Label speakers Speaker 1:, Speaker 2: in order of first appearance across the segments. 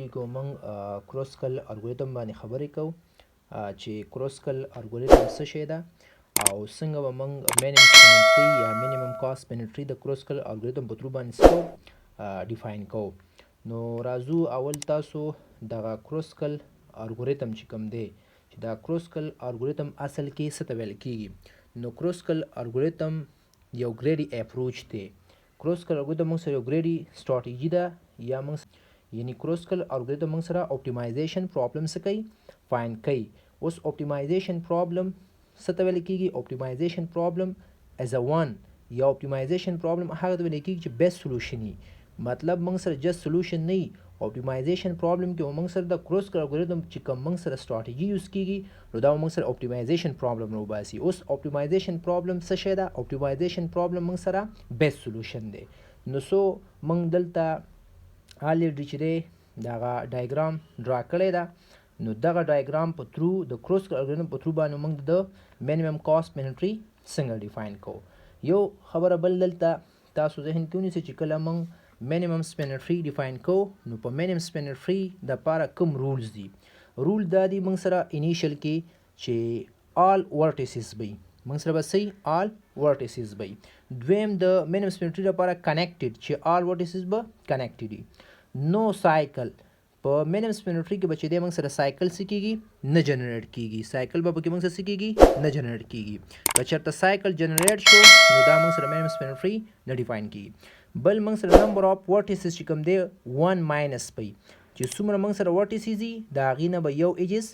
Speaker 1: ویډیو کې موږ کروسکل الګوریتم باندې خبرې کوو چې کروسکل الګوریتم څه شی ده او څنګه به موږ مینیمم سپینینګ ټری یا مینیمم کاست سپینینګ ټری د کروسکل الګوریتم په ترو باندې څه کوو، ډیفاین کوو. نو راځو اول تاسو دغه کروسکل الګوریتم چې کوم دی، چې دا کروسکل الګوریتم اصل کې څه ته ویل کیږي. نو کروسکل الګوریتم یو ګریډي اپروچ دی. کروسکل الګوریتم موږ سره یو ګریډي سټراټیژي ده، یا موږ یعنی کروسکل الګوریتم موږ سره اپټیمایزیشن پرابلم څه کوي، فایند کوي. اوس اپټیمایزیشن پرابلم څه ته ویل کیږي؟ اپټیمایزیشن پرابلم از ا وان یا اپټیمایزیشن پرابلم هغه ته ویل کیږي چې بیسټ سولوشن وي، مطلب موږ سره جست سولوشن نه وي. اپټیمایزیشن پرابلم کې موږ سره د کروسکل الګوریتم چې کوم موږ سره سټراټیژي یوز کیږي، نو دا موږ سره اپټیمایزیشن پرابلم راوباسي. اوس اپټیمایزیشن پرابلم څه شی ده؟ اپټیمایزیشن پرابلم موږ سره بیسټ سولوشن دی. نو سو موږ دلته الریډي چې دی دغه ډایګرام ډرا کړی ده. نو دغه ډایګرام په ترو د کروسکل الګوریتم په ترو باندې موږ د مینیمم کاست سپینینګ ټری څنګه ډیفاین کوو. یو خبره بل دلته تاسو ذهن کې ونیسئ چې کله موږ مینیمم سپینینګ ټری ډیفاین کوو، نو په مینیمم سپینینګ ټری د پاره کوم رولز دي؟ رول دا دی موږ سره انیشل کې چې آل ورټیسز به موږ سره به سي آل ورټیسز به. دویم د مینیمم سپینینګ ټری لپاره کنیکټډ، چې آل ورټیسز به کنیکټډ وي. نو سایکل په مینیمم سپینینګ ټری کې به چې دی موږ سره سایکل څه کیږي، نه جنریټ کیږي. سایکل به پکې موږ سره څه کیږي، نه جنریټ کیږي. که چېرته سایکل جنریټ شو، نو دا موږ سره مینیمم سپینینګ ټری نه ډیفاین کیږي. بل موږ سره نمبر اف ورټیسز چې کوم دی 1 ماینس پی، چې څومره موږ سره ورټیسز دي د هغې نه به یو ایجز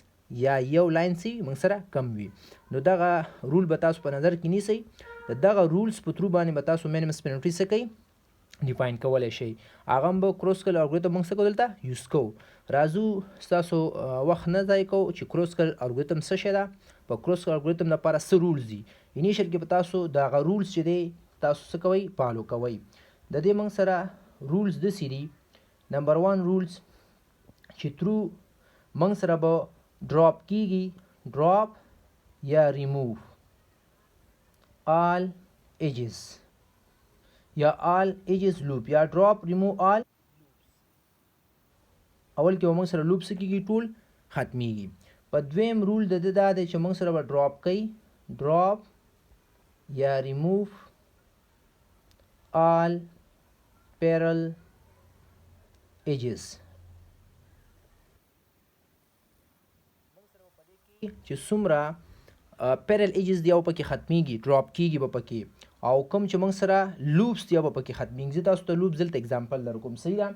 Speaker 1: یا یو لاین سي موږ سره کم وي. نو دغه رول به تاسو په نظر کې نیسئ. د دغه رولز په ترو باندې به تاسو مینیمم سپینینګ ټری څه کوئ، ډیفاین کولی شئ. هغه هم به کروسکل الګوریتم موږ څه کوو، دلته یوز کوو. راځو ستاسو وخت نه ضایع کوو چې کروسکل الګوریتم څه شی ده، په کروسکل الګوریتم لپاره څه رولز دي. انیشل کې به تاسو دغه رولز چې دی تاسو څه کوئ، فالو کوئ. د دې موږ سره رولز داسې دي. نمبر 1 رولز چې ترو موږ سره به ډراپ کیږي، ډراپ یا ریموو آل ایجز یا آل ایجز لوپ یا ډراپ ریموو آل. اول کې به موږ سره لوپ څه کیږي، ټول ختمیږي. په دویم رول د ده دا دی چې موږ سره به ډراپ کوي، ډراپ یا ریموو آل پیرل ایجز، چې څومره پیرل ایجز دی او پکې ختمیږي، ډراپ کیږي به پکې، او کوم چې موږ سره لوپس دی او به پکې ختمیږي. زه تاسو ته لوپس دلته اگزامپل درکوم، صحیح ده.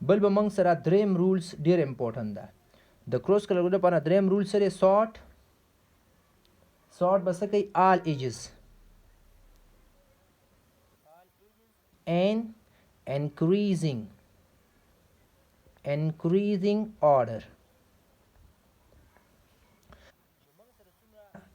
Speaker 1: بل به موږ سره دریم رولز ډیر امپورټنټ ده د کروسکل الګوریتم لپاره. دریم رول سره سارټ، سارټ به څه کوي؟ آل ایجز in increasing order.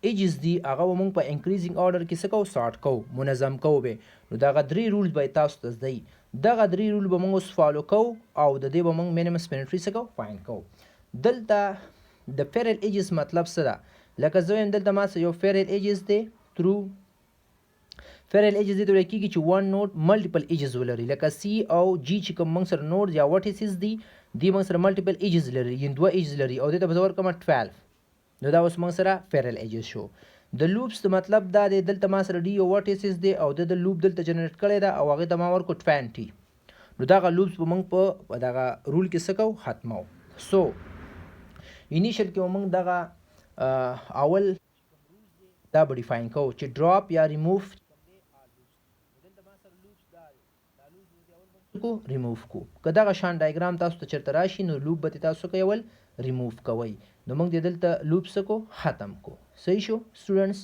Speaker 1: ایجز دی هغه به موږ په انکریزینګ آرډر کې څه کوو، سارټ کوو، منظم کوو به. نو دغه درې رولز به تاسو ته زده وي. دغه درې رول به موږ اوس فالو کوو او د دې به موږ مینیمم سپینینګ ټری څه کوو، فایند کوو. دلته د پیرل ایجز مطلب څه ده؟ لکه زه وایم دلته ما سره یو پیرل ایجز دی. ترو پیرل ایجز دې ته ویل کېږي چې ون نوډ ملټیپل ایجز ولري، لکه سی او جی چې کوم موږ سره نوډ یا ورټیسز دي، دی موږ سره ملټیپل ایجز لري، یعنی دوه ایجز لري، او دې ته به زه ورکړم 12. نو دا اوس موږ سره پیرل ایجز شو. د لوپس د مطلب دا دی، دلته ما سره ډي یو ورټیسز دی او د لوپ دلته جنریټ کړی ده او هغې ته ما ورکړو 20. نو دغه لوپس به موږ په دغه رول کې څه کوو، ختمو. سو انیشل کې به موږ دغه اول دا به ډیفاین کوو چې ډراپ یا ریموو کو ریموو کو. که دغه شان ډایګرام تاسو ته چېرته راشي، نو لوپ به تاسو کوئ اول ریموو کوئ. نو موږ دې دلته لوپ څه کو، ختم کو. صحیح شو سټوډنټس؟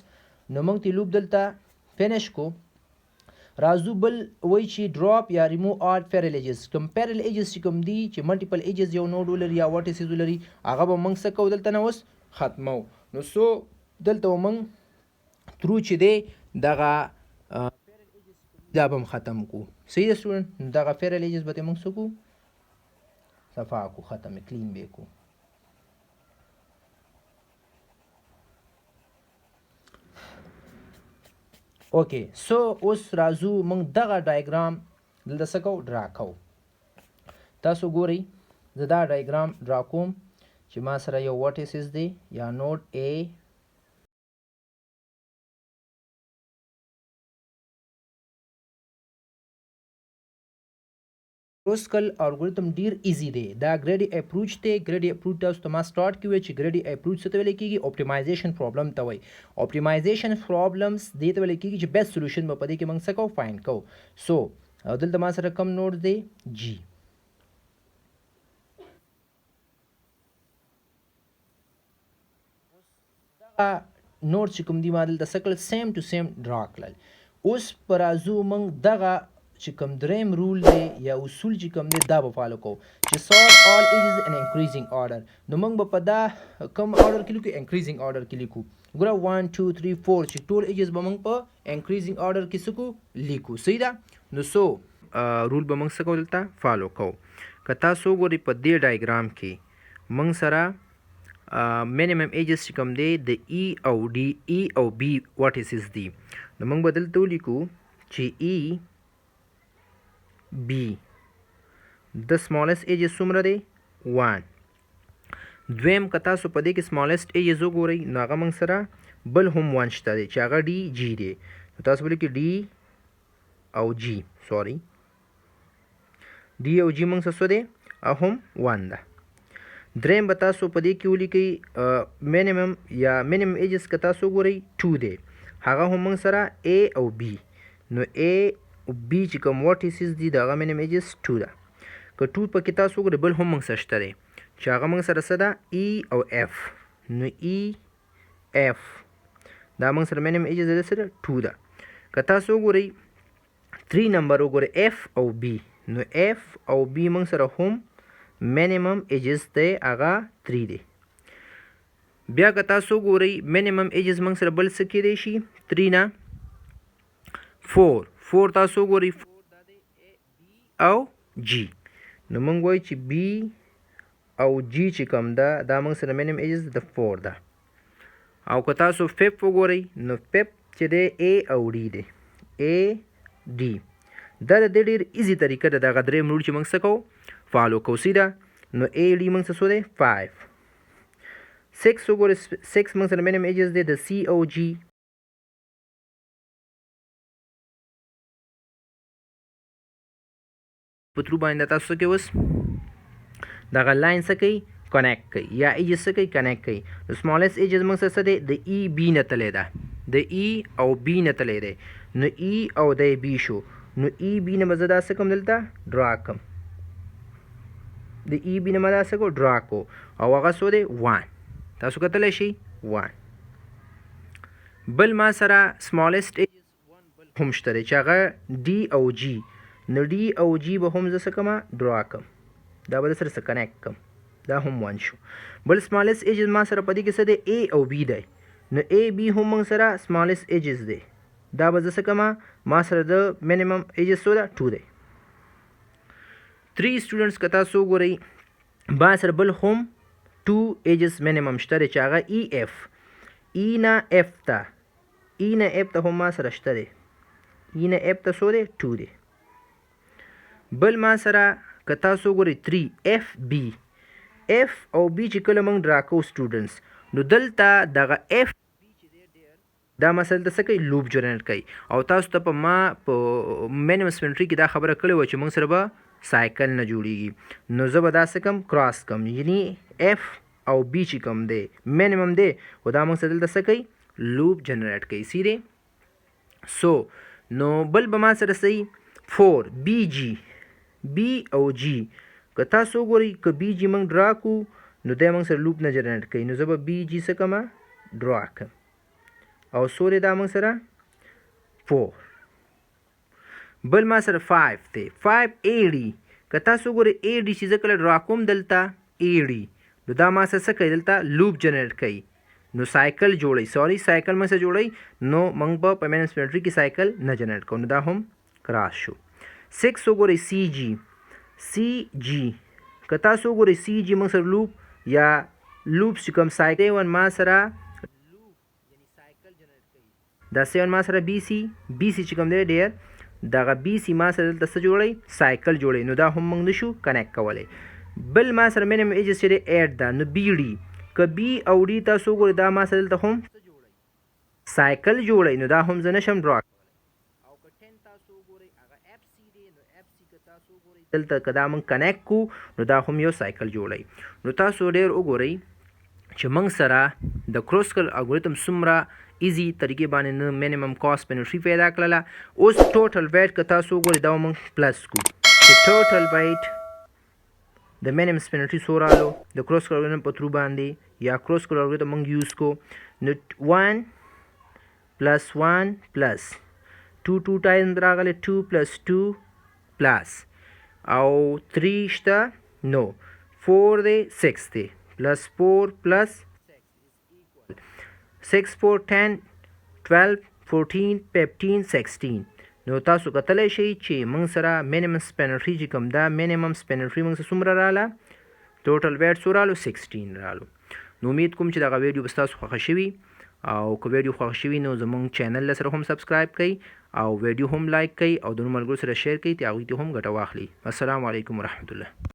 Speaker 1: نو موږ دې لوپ دلته فینش کو. راځو بل وایي چې ډراپ یا ریموو آل پیرل ایجز. کوم پیرل ایجز چې کوم دي چې ملټیپل ایجز یو نوډ ولري یا ورټیسز ولري، هغه به موږ څه کوو، دلته نه اوس ختمو. نو سو دلته به موږ ترو چې دی دغه دا به هم ختم کو. صحیح ده سټوډنټ؟ نو دغه پیرل ایجز به موږ څه کو، صفا کو، ختم کلین به کو. اوکی، سو اوس راځو موږ دغه ډایګرام دلته څه کوو، ډرا کوو. تاسو ګورئ زه دا ډایګرام ډرا کوم چې ما سره یو ورټیسز دی یا نوډ A. کروسکل الګوریتم ډیر ایزی دی، دا ګریډي اپروچ دی. ګریډي اپروچ تاسو ته ما سٹارټ کې ویل چې ګریډي اپروچ څه ته ویل کیږي؟ اپټیمایزیشن پرابلم ته وایي. اپټیمایزیشن پرابلمز دې ته ویل کیږي چې بیسټ سولوشن به په دې کې موږ څه کوو؟ فایند کوو. سو دلته ما سره کوم نوډ دی؟ جی. دغه نوډ چې کوم دی ما دلته څه کړل؟ سیم ټو سیم ډرا کړل. اوس په راځو موږ دغه چې کوم دریم رول دی یا اصول چې کوم دی دا به فالو کوو چې sort all edges in increasing order. نو موږ به په دا کوم آرډر کې لیکو؟ انکریزینګ آرډر کې لیکو. ګوره 1 2 3 4 چې ټول ایجز به موږ په انکریزینګ آرډر کې څه کو؟ لیکو. صحیح ده؟ نو سو رول به موږ څه کوو؟ دلته فالو کوو. که تاسو وګورئ په دې ډایګرام کې موږ سره مینیمم ایجز چې کوم دی د ای او ډي، ای او بي ورټیسز دي. نو موږ به دلته ولیکو چې ای بي د سمالست ایجز څومره دی؟ 1. دویم که تاسو په دې کې سمالست ایجز وګورئ نو هغه موږ سره بل هم 1 شته دی چې هغه ډي جي دی. نو تاسو ولیکئ ډي او جي، سوري ډي او جي موږ سره څه دی؟ او هم 1 ده. دریم به تاسو په دې کې ولیکئ مینیمم یا مینیمم ایجز که تاسو وګورئ 2 دی، هغه هم موږ سره A او B. نو A او B چې کوم ورټیسز دي د هغه مینیمم ایجز 2 ده. که 2 پکې تاسو وګورئ بل هم موږ سره شته دی چې هغه موږ سره څه ده؟ E او F. نو E F دا موږ سره مینیمم ایجز ده سره 2 ده. که تاسو وګورئ 3 نمبر وګورئ F او B، نو F او B موږ سره هم مینیمم ایجز دی هغه 3 دی. بیا که تاسو وګورئ مینیمم ایجز موږ سره بل څه کېدی شي؟ 3 نه 4. 4 تاسو وګورئ 4 دا دی A B او G. نو موږ وایو چې B او G چې کوم ده دا موږ سره مینیمم ایجز د 4 ده. او که تاسو 5 وګورئ نو 5 چې دی A او D دی، A D. دا د دې ډېر ایزي طریقه ده، دغه دریم رول چې موږ څه کوو؟ فالو کوو. صحیح ده؟ نو A D موږ څه څو دی؟ 5. 6 وګورئ، 6 موږ سره مینیمم ایجز دی د C او G. په ترو باندې تاسو څه کوئ؟ اوس دغه لاین څه کوي؟ کنیکټ کوي یا ایجز څه کوي؟ کنیکټ کوي. نو سمالست ایجز موږ سره څه دی؟ د ای بي نه تللی ده، د ای او بي نه تللی دی. نو ای او د بي شو، نو ای بي نه به زه دا څه کوم؟ دلته ډرا کوم. د ای بي نه به دا څه کوو؟ ډرا کوو. او هغه څو دی؟ 1. تاسو کتلی شئ 1. بل ما سره سمالست ایجز 1 بل هم شته دی چې هغه ډي او جي. نو ډي او جي به هم زه څه کوم؟ ډرا کوم، دا به سره څه کنیکټ کوم، دا هم 1 شو. بل سمالست ایجز ما سره په دې کې څه دی؟ A او B دی. نو A B هم موږ سره سمالست ایجز دی، دا به زه څه کوم؟ ما سره د مینیمم ایجز څو ده؟ 2 دی. 3 سټوډنټس که تاسو وګورئ ما سره بل هم 2 ایجز مینیمم شته دی چې هغه ای اف، ای نه اف ته، ای نه اف ته هم ما سره شته دی. ای نه اف ته څو دی؟ 2 دی. بل ما سره که تاسو وګورئ 3 اف بی، اف او بی چې کله موږ ډرا کوو سټوډنټس نو دلته دغه اف بی چې دی ډېر دا مسله دلته څه کوي؟ لوپ جنریټ کوي. او تاسو ته په ما په مینیمم سپینټري کې دا خبره کړې وه چې موږ سره به سایکل نه جوړیږي. نو زه به دا څه کوم؟ کراس کوم، یعنی اف او بی چې کوم دی مینیمم دی خو دا موږ سره دلته څه کوي؟ لوپ جنریټ کوي. سی دی؟ سو نو بل به ما سره صحیح 4 بی جی، بی او جی. که تاسو وګورئ که بی جی موږ ډرا کو نو دی موږ سره لوپ نه جنریټ کوي. نو زه به بی جی څه کوم؟ ډرا کوم. او څو دی دا موږ سره؟ 4. بل ما سره 5 دی، 5 ای ډي. که تاسو وګورئ ای ډي چې زه کله ډرا کوم دلته ای ډي نو دا ما سره څه کوي؟ دلته لوپ جنریټ کوي. نو سایکل جوړوي، سوري سایکل موږ سره جوړوي. نو موږ به په مینیمم سپینټري کې سایکل نه جنریټ کوو، نو دا هم کراس شو. 6 وګورئ سی جی، سی جی که تاسو وګورئ سی جی موږ سره لوپ یا لوپ چې کوم سایکل 1 ما سره لوپ یعنی سایکل جنریټ کوي. دا 7 ما سره بی سی، بی سی چې کوم دی ډېر دغه بی سی ما سره دلته څه جوړوي؟ سایکل جوړوي. نو دا هم موږ نشو کنیکټ کولی. بل ما سره مینیمم ایجز چې دی 8 ده، نو بی ډي که بی او ډي تاسو وګورئ دا ما سره دلته هم سایکل جوړوي، نو دا هم زه نشم ډرا کولی. او که 10 تاسو وګورئ هغه اف سی دی، نو اف سی که تاسو وګورئ دلته که دا موږ کنیکټ کو نو دا هم یو سایکل جوړوي. نو تاسو ډیر وګورئ چې موږ سره د کروسکل الګوریتم څومره ایزی طریقې باندې نه مینیمم کاست پینټری پیدا کړله. اوس ټوټل ویټ که تاسو وګورئ دا موږ پلس کو چې ټوټل ویټ د مینیمم سپینټری څو رالو د کروسکل الګوریتم په ترو باندې یا کروسکل الګوریتم موږ یوز کو، نو 1 پلس 1 پلس 2 2 ټایم راغلی، 2 پلس 2 پلس او 3 شته، نو 4 دی، 6 دی، پلس 4 پلس 6 4 10 12 14 15 16. نو تاسو کتلی شئ چې موږ سره مینیمم سپینټری چې کوم ده، مینیمم سپینټری موږ سره څومره راله، ټوټل ویټ څو رالو؟ 16 رالو. نو امید کوم چې دغه ویډیو به ستاسو خوښه شوي، او که ویډیو خوښه شوي نو زموږ چینل له سره هم سبسکرایب کړئ او ویډیو هم لایک کړئ او د نورو ملګرو سره شیر کړئ چې هغوی ته هم ګټه واخلي. السلام علیکم ورحمت الله.